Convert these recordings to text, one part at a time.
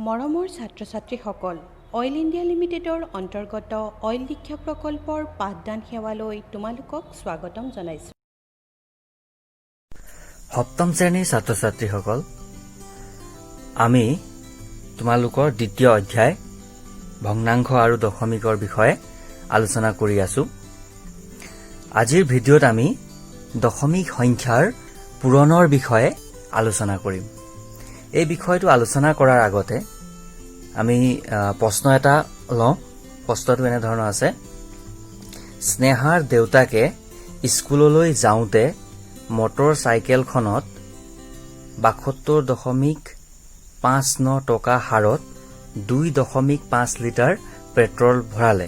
মৰমৰ ছাত্ৰ ছাত্ৰীসকল, অইল ইণ্ডিয়া লিমিটেডৰ অন্তৰ্গত অইল দীক্ষা প্ৰকল্পৰ পাঠদান সেৱালৈ তোমালোকক স্বাগতম জনাইছোঁ। সপ্তম শ্ৰেণীৰ ছাত্ৰ ছাত্ৰীসকল, আমি তোমালোকৰ দ্বিতীয় অধ্যায় ভগ্নাংশ আৰু দশমিকৰ বিষয়ে আলোচনা কৰি আছোঁ। আজিৰ ভিডিঅ'ত আমি দশমিক সংখ্যাৰ পূৰণৰ বিষয়ে আলোচনা কৰিম। এই বিষয়টো আলোচনা কৰাৰ আগতে আমি প্ৰশ্ন এটা লওঁ। প্ৰশ্নটো এনেধৰণৰ আছে: স্নেহাৰ দেউতাকে স্কুললৈ যাওঁতে মটৰ চাইকেলখনত 72.59 টকা হাৰত 2.5 লিটাৰ পেট্ৰল ভৰালে।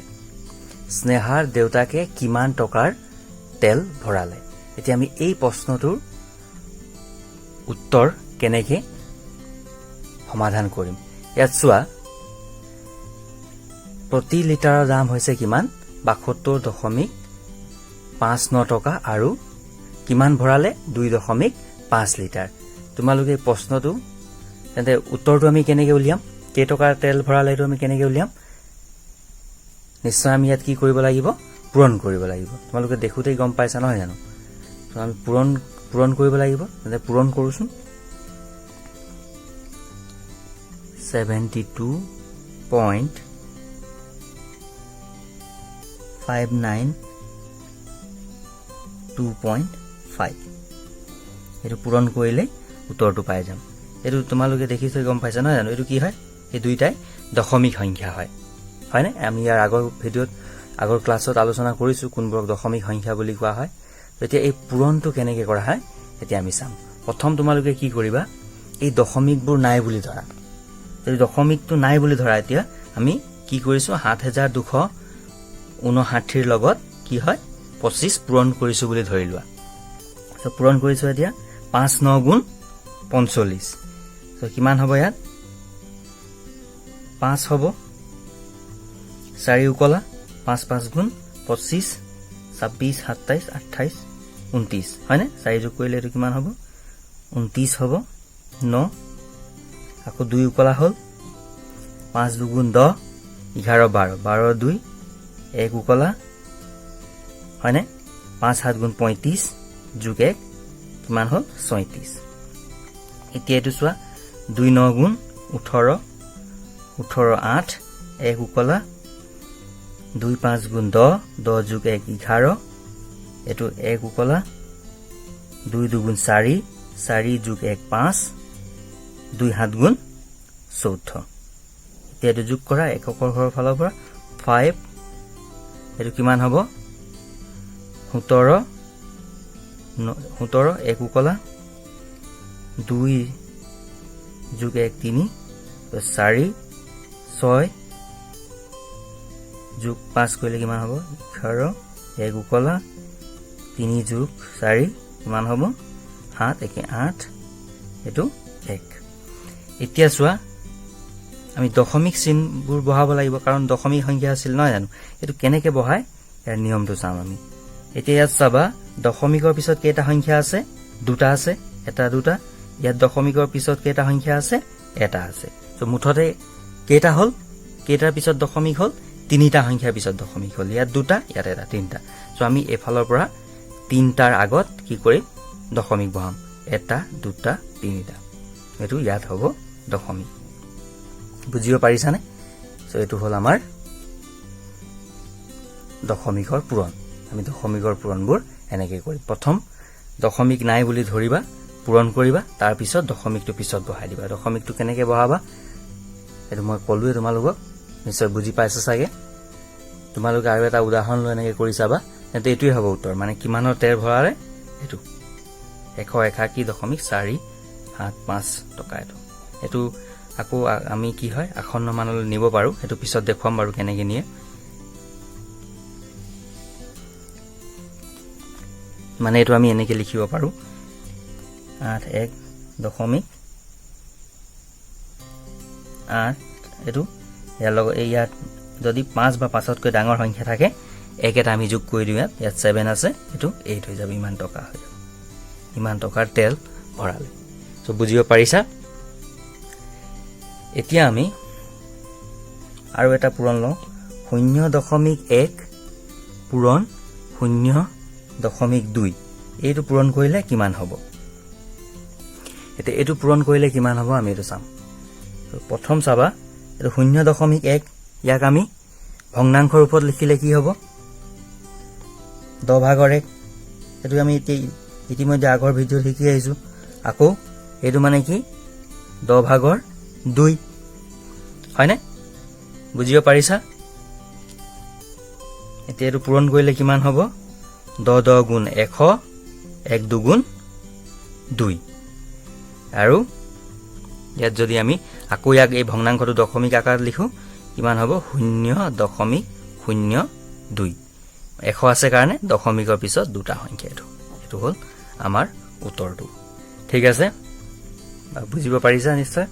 স্নেহাৰ দেউতাকে কিমান টকাৰ তেল ভৰালে? এতিয়া আমি এই প্ৰশ্নটোৰ উত্তৰ কেনেকে সমাধান কৰিম? ইয়াত চোৱা, প্ৰতি লিটাৰৰ দাম হৈছে কিমান? 72.59 টকা। আৰু কিমান ভৰালে? 2.5 লিটাৰ। তোমালোকে এই প্ৰশ্নটো তেন্তে উত্তৰটো আমি কেনেকৈ উলিয়াম? কেইটকাৰ তেল ভৰালে, এইটো আমি কেনেকৈ উলিয়াম? নিশ্চয় আমি ইয়াত কি কৰিব লাগিব? পূৰণ কৰিব লাগিব। তোমালোকে দেখোঁতেই গম পাইছা, নহয় জানো? তো আমি পূৰণ কৰিব লাগিব। তেন্তে পূৰণ কৰোঁচোন। 72.59 2.5, এইটো পূৰণ কৰিলে উত্তৰটো পাই যাম। এইটো তোমালোকে দেখিছে, গম পাইছা, নহয় জানো? এইটো কি হয়? এই দুইটাই দশমিক সংখ্যা হয়, হয়নে? আমি ইয়াৰ আগৰ ভিডিঅ'ত, আগৰ ক্লাছত আলোচনা কৰিছোঁ কোনবোৰক দশমিক সংখ্যা বুলি কোৱা হয়। এতিয়া এই পূৰণটো কেনেকৈ কৰা হয়, এতিয়া আমি চাম। প্ৰথম তোমালোকে কি কৰিবা? এই দশমিকবোৰ নাই বুলি ধৰা। যদি দশমিকটো নাই বুলি ধৰা, এতিয়া আমি কি কৰিছোঁ? 7259ৰ লগত কি হয়, 25 পূৰণ কৰিছোঁ বুলি ধৰি লোৱা। চ' পূৰণ কৰিছোঁ। এতিয়া পাঁচ ন গুণ 45। চ' কিমান হ'ব ইয়াত? পাঁচ হ'ব, চাৰি উকলা, পাঁচ পাঁচ গুণ 25, 26, 27, 28, 29, হয়নে? চাৰি যোগ কৰিলে এইটো কিমান হ'ব? 29 হ'ব। ন, আকৌ দুই উকলা হ'ল, পাঁচ দুগুণ 10, 11, 12, 12 দুই, এক উকলা, হয়নে? পাঁচ সাত গুণ 35 যোগ এক কিমান হ'ল? 36। এতিয়া এইটো চোৱা, দুই ন গুণ 18, 18 আঠ, এক উকলা, দুই পাঁচ গুণ 10, 10 যোগ এক 11, এইটো এক উকলা, দুই দুগুণ চাৰি, চাৰি যোগ এক পাঁচ, দুই সাত গুণ 14। এতিয়া এইটো যোগ কৰা এককৰ ঘৰৰ ফালৰ পৰা। ফাইভ, এইটো কিমান হ'ব? 17, 17, এক উকলা, দুই যোগ এক তিনি, চাৰি, ছয় যোগ পাঁচ কৰিলে কিমান হ'ব? 11, এক উকলা, তিনি যোগ চাৰি কিমান হ'ব? সাত, একে আঠ, এইটো এক। এতিয়া চোৱা, আমি দশমিক চিনবোৰ বহাব লাগিব, কাৰণ দশমিক সংখ্যা আছিল, নহয় জানো? এইটো কেনেকৈ বহায়, ইয়াৰ নিয়মটো চাম আমি এতিয়া। ইয়াত চাবা, দশমিকৰ পিছত কেইটা সংখ্যা আছে? দুটা আছে, এটা, দুটা। ইয়াত দশমিকৰ পিছত কেইটা সংখ্যা আছে? এটা আছে। ত' মুঠতে কেইটা হ'ল? কেইটাৰ পিছত দশমিক হ'ল? তিনিটা সংখ্যাৰ পিছত দশমিক হ'ল। ইয়াত দুটা, ইয়াত এটা, তিনিটা। চ' আমি এইফালৰ পৰা তিনিটাৰ আগত কি কৰিম? দশমিক বহাম। এটা, দুটা, তিনিটা। এইটো ইয়াত হ'ব দশমিক। বুজিব পাৰিছানে? চ' এইটো হ'ল আমাৰ দশমিকৰ পূৰণ। আমি দশমিকৰ পূৰণবোৰ এনেকৈ কৰিম। প্ৰথম দশমিক নাই বুলি ধৰিবা, পূৰণ কৰিবা, তাৰপিছত দশমিকটো পিছত বহাই দিবা। দশমিকটো কেনেকৈ বহাবা, সেইটো মই ক'লোৱে তোমালোকক, নিশ্চয় বুজি পাইছা চাগে। তোমালোকে আৰু এটা উদাহৰণ লৈ এনেকৈ কৰি চাবা। তেন্তে এইটোৱে হ'ব উত্তৰ, মানে কিমানৰ তেল ভৰালে, এইটো 181.475 টকা। এইটো আকৌ আমি কি হয়, আসন্ন মানলৈ নিব পাৰোঁ। সেইটো পিছত দেখুৱাম বাৰু কেনেকৈ নিয়ে। মানে এইটো আমি এনেকৈ লিখিব পাৰোঁ, 81.8। এইটো ইয়াৰ লগত, এই ইয়াত যদি পাঁচ বা পাঁচতকৈ ডাঙৰ সংখ্যা থাকে, এক এটা আমি যোগ কৰি দিওঁ ইয়াত। ইয়াত ছেভেন আছে, এইটো এইট হৈ যাব। ইমান টকা হৈ যাব, ইমান টকাৰ তেল ভৰালে। চ' বুজিব পাৰিছা? এতিয়া আমি আৰু এটা পূৰণ লওঁ, 0.1 পূৰণ 0.2। এইটো পূৰণ কৰিলে কিমান হ'ব? এতিয়া এইটো পূৰণ কৰিলে কিমান হ'ব, আমি এইটো চাম। প্ৰথম চাবা, এইটো 0.1, ইয়াক আমি ভগ্নাংশ ৰূপত লিখিলে কি হ'ব? 10 ভাগৰ 1। এইটো আমি এতিয়া ইতিমধ্যে আগৰ ভিডিঅ'ত শিকি আহিছোঁ। আকৌ এইটো মানে কি? 10 ভাগৰ 2, হয়নে? বুজিব পাৰিছা? এতিয়া এইটো পূৰণ কৰিলে কিমান হ'ব? 10 10 গুণ 100, এক দুগুণ দুই। আৰু ইয়াত যদি আমি আকৌ ইয়াক এই ভগ্নাংশটো দশমিক আকাৰত লিখোঁ, কিমান হ'ব? 0.02। 100 আছে কাৰণে দশমিকৰ পিছত দুটা সংখ্যা। এইটো হ'ল আমাৰ উত্তৰটো। ঠিক আছে, বা বুজিব পাৰিছা নিশ্চয়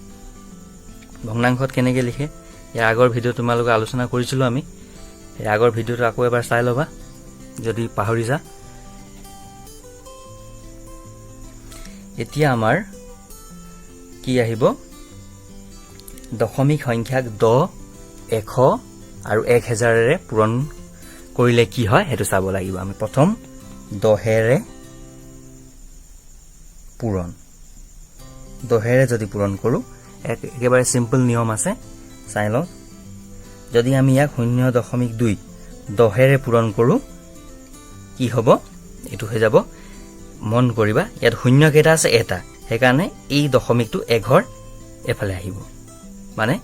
ভগ্নাংশত কেনেকৈ লিখে। ইয়াৰ আগৰ ভিডিঅ' তোমালোকে আলোচনা কৰিছিলোঁ আমি। সেই আগৰ ভিডিঅ'টো আকৌ এবাৰ চাই ল'বা যদি পাহৰিছা। এতিয়া আমাৰ কি আহিব? দশমিক সংখ্যাক 10, 100 আৰু 1000-এৰে পূৰণ কৰিলে কি হয়, সেইটো চাব লাগিব আমি। প্ৰথম 10-এৰে পূৰণ। 10-এৰে যদি পূৰণ কৰোঁ, একেবাৰে চিম্পল নিয়ম আছে, চাই লওঁ। যদি আমি ইয়াক 0.2 10-এৰে পূৰণ কৰোঁ, কি হ'ব? এইটো হৈ যাব, মন কৰিবা, ইয়াত শূন্য কেইটা আছে? এটা। সেইকাৰণে এই দশমিকটো এঘৰ এফালে আহিব, মানে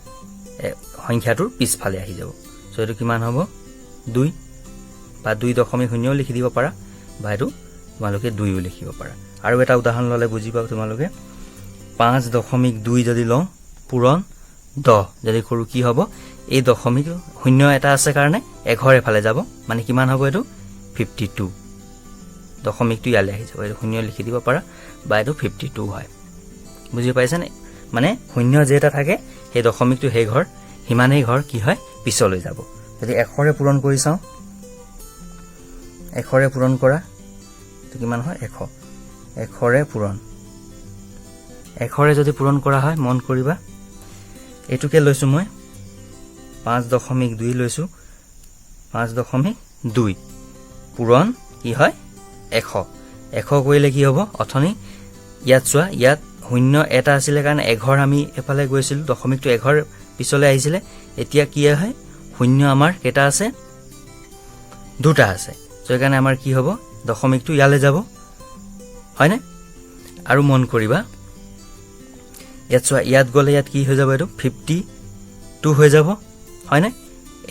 সংখ্যাটোৰ পিছফালে আহি যাব। চ' এইটো কিমান হ'ব? দুই বা 2.0ও লিখি দিব পাৰা বা এইটো তোমালোকে দুইও লিখিব পাৰা। আৰু এটা উদাহৰণ ল'লে বুজি পাব তোমালোকে। 5.2 যদি লওঁ, পূৰণ 10 যদি কৰোঁ, কি হ'ব? এই দশমিক শূন্য এটা আছে কাৰণে এঘৰ এফালে যাব, মানে কিমান হ'ব এইটো? 52। দশমিকটো ইয়ালৈ আহি যাব। এইটো শূন্য লিখি দিব পাৰা বা এইটো 52 হয়। বুজি পাইছানে? মানে শূন্য যে এটা থাকে, সেই দশমিকটো সেই ঘৰ, সিমানেই ঘৰ কি হয়, পিছলৈ যাব। যদি 100-ৰে পূৰণ কৰি চাওঁ, 100-ৰে পূৰণ কৰা, এইটো কিমান হয়? 100। 100-ৰে পূৰণ, 100-ৰে যদি পূৰণ কৰা হয়, মন কৰিবা, এইটোকে লৈছোঁ মই, 5.2 লৈছোঁ। 5.2 পূৰণ কি হয়? 100। 100 কৰিলে কি হ'ব? অথনি ইয়াত চোৱা, ইয়াত শূন্য এটা আছিলে কাৰণে এঘৰ আমি এফালে গৈছিলোঁ, দশমিকটো এঘৰ পিছলৈ আহিছিলে। এতিয়া কি হয়? শূন্য আমাৰ কেইটা আছে? দুটা আছে। চ' সেইকাৰণে আমাৰ কি হ'ব? দশমিকটো ইয়ালৈ যাব, হয়নে? আৰু মন কৰিবা, ইয়াত চোৱা, ইয়াত গ'লে ইয়াত কি হৈ যাব? এইটো 52 হৈ যাব, হয়নে?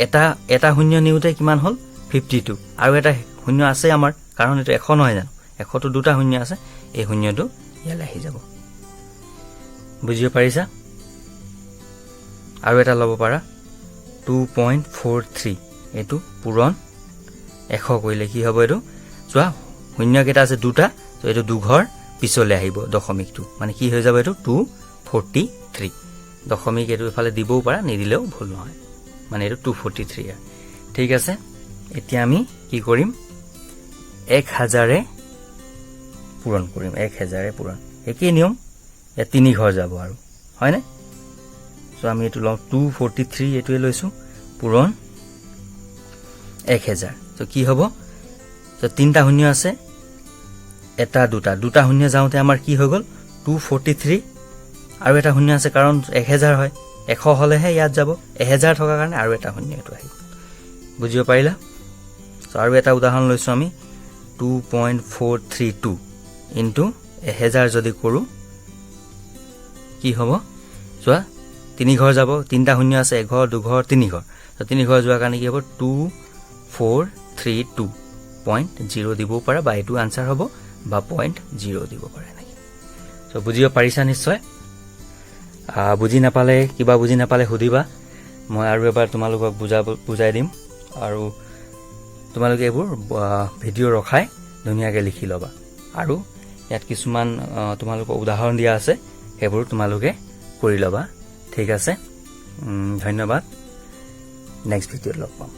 এটা এটা শূন্য নিওঁতে কিমান হ'ল? 52। আৰু এটা শূন্য আছে আমাৰ, কাৰণ এইটো 100 নহয় জানো? 100-তো দুটা শূন্য আছে। এই শূন্যটো ইয়ালৈ আহি যাব। বুজিব পাৰিছা? আৰু এটা ল'ব পাৰা, 2.43, এইটো পূৰণ 100 কৰিলে কি হ'ব? এইটো চোৱা, শূন্য কেইটা আছে? দুটা। ত' এইটো দুঘৰ পিছলৈ আহিব দশমিকটো, মানে কি হৈ যাব এইটো? 243। দশমিক এইটো এফালে দিবও পাৰা, নিদিলেও ভুল নহয়। মানে এইটো 243। ঠিক আছে। এতিয়া আমি কি কৰিম? 1000-এ পূৰণ কৰিম। 1000-এ পূৰণ, একেই নিয়ম, ইয়াত তিনি ঘৰ যাব আৰু, হয়নে? চ' আমি এইটো লওঁ, 243, এইটোৱে লৈছোঁ, পূৰণ 1000। ত' কি হ'ব? ত' তিনিটা শূন্য আছে, এটা, দুটা। দুটা শূন্য যাওঁতে আমাৰ কি হৈ গ'ল? 243। আৰু এটা শূন্য আছে, কাৰণ 1000 হয়, 100 হ'লেহে ইয়াত যাব। 1000 থকাৰ কাৰণে আৰু এটা শূন্য এইটো আহিব। বুজিব পাৰিলা? চ' আৰু এটা উদাহৰণ লৈছোঁ আমি, 2.432 into 1000 যদি কৰোঁ, কি হ'ব? চোৱা, তিনি ঘৰ যাব, তিনিটা শূন্য আছে, এঘৰ, দুঘৰ, তিনি ঘৰ। ত' তিনি ঘৰ যোৱাৰ কাৰণে কি হ'ব? 2432.0 দিবও পাৰা বা এইটো আনচাৰ হ'ব বা পইণ্ট জিৰ' দিব পাৰে এনেকৈ। চ' বুজিব পাৰিছা নিশ্চয়। বুজি নাপালে, কিবা বুজি নাপালে সুধিবা, মই আৰু এবাৰ তোমালোকক বুজাই দিম। আৰু তোমালোকে এইবোৰ ভিডিঅ' ৰখাই ধুনীয়াকৈ লিখি ল'বা। আৰু ইয়াত কিছুমান তোমালোকক উদাহৰণ দিয়া আছে, সেইবোৰ তোমালোকে কৰি ল'বা। ঠিক আছে, ধন্যবাদ। নেক্সট ভিডিঅ'ত লগ পাম।